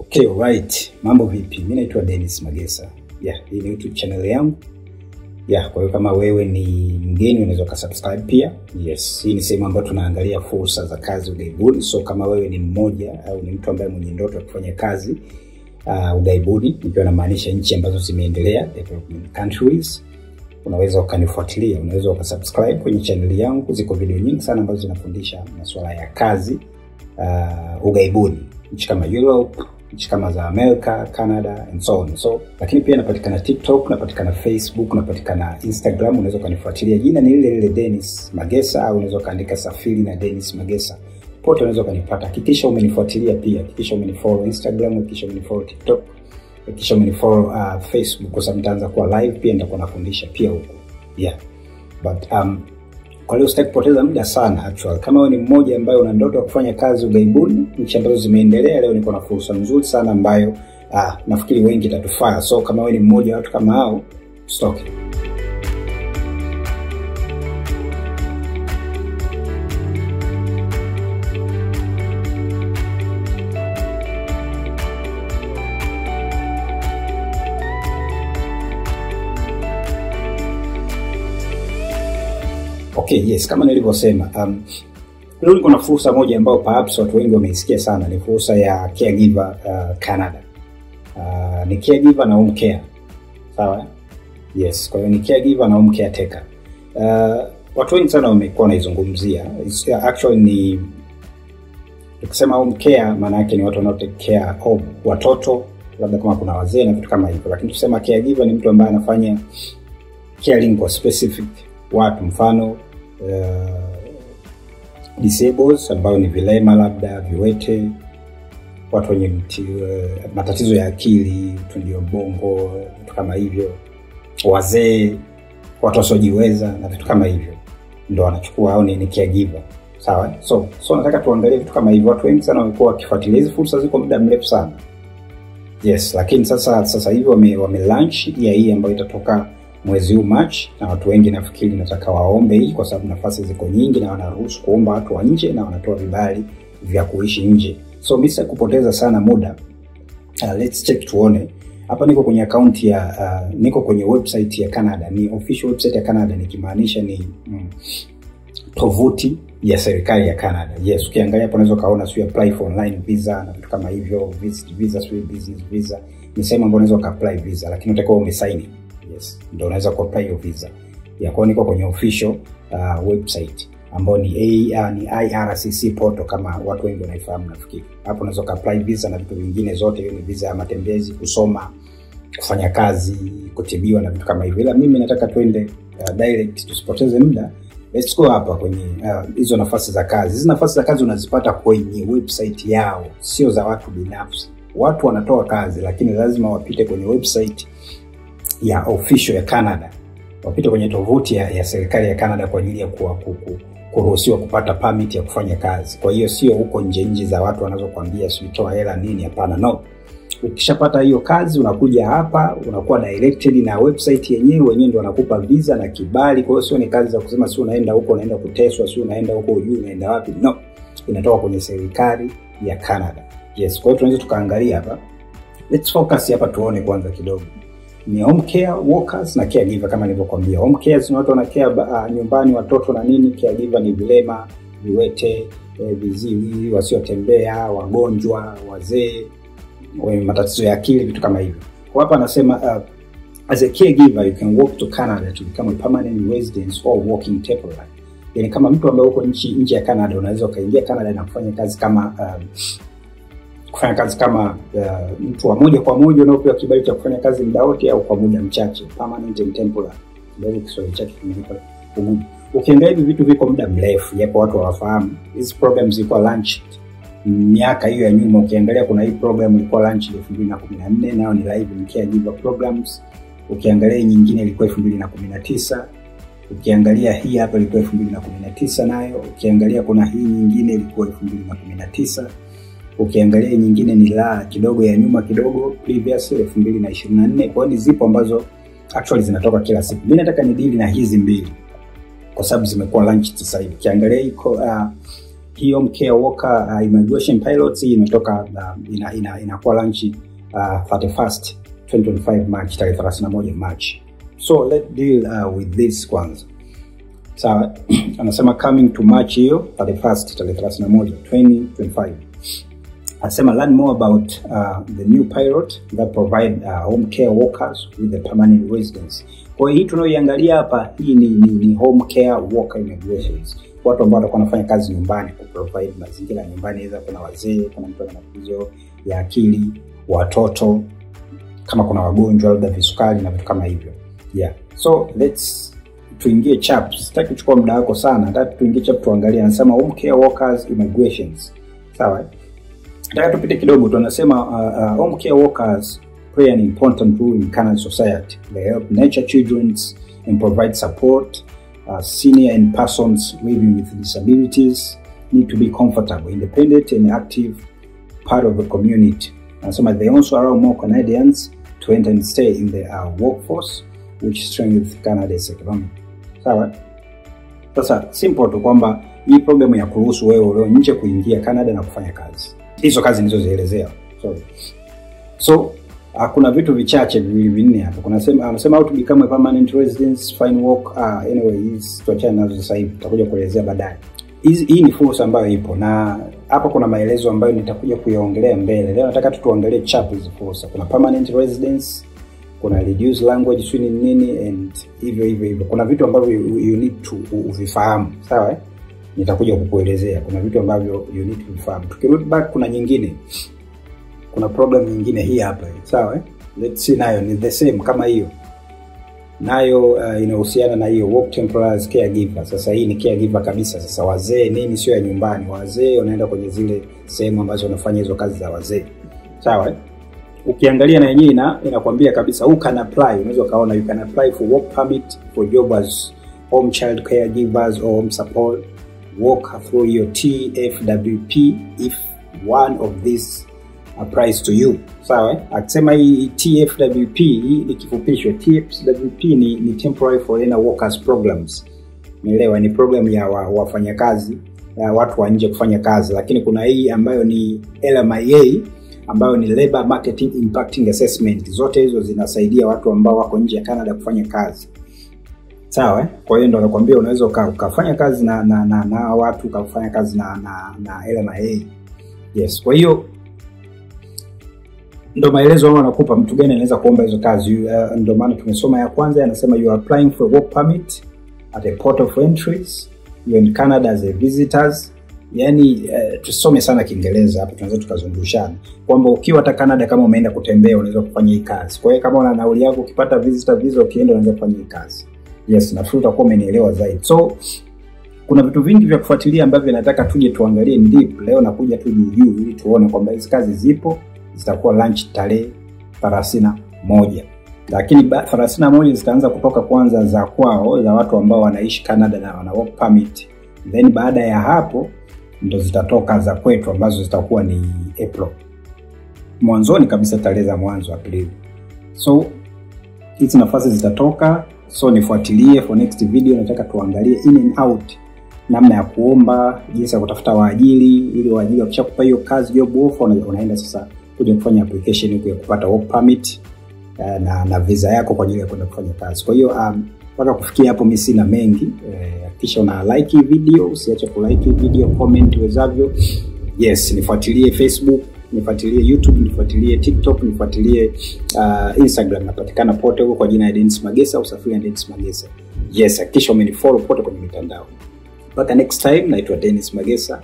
Okay, right. Mambo vipi? Mimi naitwa Dennis Magesa. Yeah, hii ni YouTube channel yangu. Yeah, kwa hiyo kama wewe ni mgeni unaweza ukasubscribe pia. Yes, hii ni sehemu ambayo tunaangalia fursa za kazi ughaibuni. So kama wewe ni mmoja au ni mtu ambaye mwenye ndoto ya kufanya kazi ughaibuni, nikiwa namaanisha nchi ambazo zimeendelea, development countries, unaweza ukanifuatilia, unaweza ukasubscribe kwenye channel yangu. Ziko video nyingi sana ambazo zinafundisha masuala ya kazi ughaibuni, nchi kama Europe, nchi kama za America, Canada and so on. So, lakini pia napatikana TikTok, napatikana Facebook, napatikana Instagram, unaweza ukanifuatilia. Jina ni lile lile Dennis Magesa, au unaweza ukaandika Safiri na Dennis Magesa. Pote unaweza ukanipata. Hakikisha umenifuatilia pia, hakikisha umenifollow Instagram, hakikisha umenifollow TikTok, hakikisha umenifollow Facebook, kwa sababu nitaanza kuwa live pia, nitakuwa nafundisha pia huko. Yeah. But kwa leo sitaki kupoteza muda sana actually. Kama wewe ni mmoja ambaye una ndoto ya kufanya kazi ughaibuni, nchi ambazo zimeendelea, leo niko na fursa nzuri sana ambayo nafikiri wengi itatufaa. So kama wewe ni mmoja wa watu kama hao, usitoke. Okay, yes, kama nilivyosema, leo niko na fursa moja ambayo perhaps watu wengi wameisikia sana, ni fursa ya caregiver Canada. Ni caregiver na home care. Sawa? Yes, kwa hiyo ni caregiver na home caretaker. Watu wengi sana wamekuwa wanaizungumzia. Actually ni tukisema home care maana yake ni watu wanao take care of watoto, labda kama kuna wazee na vitu kama hivyo. Lakini tukisema caregiver ni mtu ambaye anafanya caring kwa specific watu, mfano disabled ambao ni vilema, labda viwete, watu wenye matatizo ya akili, utundio bongo, vitu kama hivyo, wazee, watu wasiojiweza na vitu kama hivyo, ndio wanachukua au ni caregiver. Sawa? So nataka tuangalie vitu kama hivyo. Watu wengi sana wamekuwa wakifuatilia hizi fursa, ziko muda mrefu sana. Yes, lakini sasa hivi wame launch ya hii ambayo itatoka mwezi huu March, na watu wengi nafikiri nataka waombe hii kwa sababu nafasi ziko nyingi na wanaruhusu kuomba watu wa nje na wanatoa vibali vya kuishi nje. So mimi kupoteza sana muda, let's check tuone. Hapa niko kwenye account ya niko kwenye website ya Canada, ni official website ya Canada, nikimaanisha ni tovuti ya serikali ya Canada. Yes, ukiangalia hapo unaweza kaona sio apply for online visa na vitu kama hivyo, visit visa, sio business visa. Ni sehemu ambayo unaweza ka apply visa, lakini utakuwa umesign. Yes, ndio unaweza ku apply your visa. Ya kwa niko kwenye official website ambayo ni ni IRCC portal kama watu wengi wanaifahamu nafikiri. Hapo unaweza ku apply visa na vitu vingine zote, hiyo ni visa ya matembezi, kusoma, kufanya kazi, kutibiwa na vitu kama hivyo. Ila mimi nataka tuende direct, tusipoteze muda. Let's go hapa kwenye hizo nafasi za kazi. Hizi nafasi za kazi unazipata kwenye website yao, sio za watu binafsi. Watu wanatoa kazi lakini lazima wapite kwenye website ya official ya Canada, wapite kwenye tovuti ya serikali ya Canada kwa ajili ya kuruhusiwa kupata permit ya kufanya kazi. Kwa hiyo sio huko nje za watu wanazokuambia sitoa hela nini, hapana, no. Ukishapata hiyo kazi unakuja hapa, unakuwa directed na website yenyewe, wenyewe ndio wanakupa visa na kibali. Kwa hiyo sio ni kazi za kusema sio unaenda huko unaenda kuteswa, sio unaenda huko hujui unaenda wapi, no. Inatoka kwenye serikali ya Canada. Yes, kwa hiyo tunaweza tukaangalia hapa. Let's focus hapa tuone kwanza kidogo. Ni home care workers na caregiver kama nilivyokuambia. Home care ni watu wana care nyumbani watoto na nini, caregiver ni vilema, viwete, viziwi, wasiotembea, wagonjwa, wazee, wenye matatizo ya akili, vitu kama hivyo. Kwa hapa anasema as a caregiver you can walk to Canada to become a permanent resident or working temporary. Yani kama mtu ambaye uko nje ya Canada unaweza ukaingia Canada na kufanya kazi kama mtu wa moja kwa moja unaopewa kibali cha kufanya kazi muda wote au kwa muda mchache, permanent and temporary. Ndio Kiswahili chake kimenipa ugumu. Ukiangalia hivi vitu viko muda mrefu, japo watu hawafahamu. Hizi programs zilikuwa launched miaka hiyo ya nyuma. Ukiangalia kuna hii program ilikuwa launched 2014, nayo ni live in caregiver programs. Ukiangalia nyingine ilikuwa 2019. Ukiangalia hii hapa ilikuwa 2019 nayo. Ukiangalia kuna hii nyingine ilikuwa 2019. Ukiangalia nyingine ni la kidogo ya nyuma kidogo, previous 2024. Kwa hiyo zipo ambazo actually zinatoka kila siku. Mimi nataka ni deal na hizi mbili kwa sababu zimekuwa launched sasa hivi. Ukiangalia iko Hii home care worker immigration pilots hii imetoka inakuwa launch 31st 2025 March, tarehe 31 March. So let's deal with this kwanza. Sawa, anasema coming to March hiyo 31st, tarehe 31 2025. Anasema learn more about the new pilot that provide home care workers with the permanent residence. Kwa hiyo hii tunayoiangalia hapa hii ni home care worker immigrations. Watu ambao watakuwa wanafanya kazi nyumbani, ku provide mazingira ya nyumbani, aidha kuna wazee, kuna mtu ana matatizo ya akili, watoto, kama kuna wagonjwa labda visukari na vitu kama hivyo. Yeah. So let's tuingie chap. Sitaki kuchukua muda wako sana. Nataka tuingie chap tuangalie. Anasema home care workers immigrations. Sawa? Nataka tupite kidogo tu. Anasema home care workers play an important role in Canadian society. They help nurture children and provide support. Senior and persons living with disabilities need to be comfortable, independent and active part of the community. Anasema they also allow more Canadians to enter and stay in the workforce, which strengthens Canada's economy. Sawa? Sasa simple tu kwamba hii programu ya kuruhusu wewe ulio nje kuingia Canada na kufanya kazi. Hizo kazi nilizozielezea. Sorry. So kuna vitu vichache viwili vinne hapo. Kuna sema anasema how to become a permanent residence, find work. Anyway, hizi tuachane nazo sasa hivi. Tutakuja kuelezea baadaye. Hii ni fursa ambayo ipo na hapa kuna maelezo ambayo nitakuja kuyaongelea mbele. Leo nataka tu tuangalie chap hizi fursa. Kuna permanent residence, kuna reduced language sio nini and hivyo hivyo hivyo. Kuna vitu ambavyo you need to uvifahamu. Sawa eh? Nitakuja kukuelezea. Kuna vitu ambavyo you need to vifahamu. Tukirudi back kuna nyingine. Kuna problem nyingine hii hapa. Sawa eh? Let's see, nayo ni the same kama hiyo. Nayo inahusiana na hiyo work temporary caregiver. Sasa hii ni caregiver kabisa. Sasa wazee nini, sio ya nyumbani. Wazee wanaenda kwenye zile sehemu ambazo wanafanya hizo kazi za wazee. Sawa eh? Ukiangalia na yenyewe inakwambia kabisa who can apply. Unaweza kaona you can apply for work permit for job as home child caregivers or home support work through your TFWP if one of these applies to you. Sawa eh? Akisema hii TFWP hii ni kifupisho. TFWP ni Temporary Foreigner Workers Programs. Umeelewa? Ni program ya wafanyakazi, ya watu wa nje kufanya kazi, lakini kuna hii ambayo ni LMIA ambayo ni Labor Marketing Impacting Assessment. Zote hizo zinasaidia watu ambao wako nje ya Canada kufanya kazi. Sawa eh? Kwa hiyo ndo nakwambia unaweza ukafanya kazi na watu, ukafanya kazi na LMIA. Yes, kwa hiyo ndo maelezo wao wanakupa mtu gani anaweza kuomba hizo kazi. Ndo maana tumesoma ya kwanza, anasema you are applying for a work permit at a port of entries, you are in Canada as a visitors. Yani tusome sana Kiingereza hapo, tunaweza tukazungushana kwamba ukiwa hata Canada kama umeenda kutembea unaweza kufanya hii kazi. Kwa hiyo kama una nauli yako ukipata visitor visa ukienda unaweza kufanya hii kazi. Yes, nafikiri utakuwa umenielewa zaidi. So kuna vitu vingi vya kufuatilia ambavyo nataka tuje tuangalie in deep. Leo nakuja tu juu juu ili tuone kwamba hizi kazi zipo, zitakuwa launch tarehe 31. Lakini 31 zitaanza kutoka kwanza za kwao, za watu ambao wanaishi Canada na wana work permit. Then baada ya hapo ndo zitatoka za kwetu ambazo zitakuwa ni April. Mwanzoni kabisa, tarehe za mwanzo April. So hizi nafasi zitatoka, so nifuatilie for next video. Nataka tuangalie in and out namna ya kuomba, jinsi ya kutafuta waajiri, ili waajiri wakishakupa hiyo kazi job offer, unaenda sasa kuja kufanya application huko ya kupata work permit na visa yako kwa ajili ya kwenda kufanya kazi. Kwa hiyo mpaka kufikia hapo mimi sina mengi. Hakikisha una like hii video, usiache ku like hii video, comment uwezavyo. Yes, nifuatilie Facebook, nifuatilie YouTube, nifuatilie TikTok, nifuatilie Instagram. Napatikana pote huko kwa jina la Dennis Magesa, Usafiri na Dennis Magesa. Yes, hakikisha umenifollow pote kwenye mitandao. Mpaka next time, naitwa Dennis Magesa.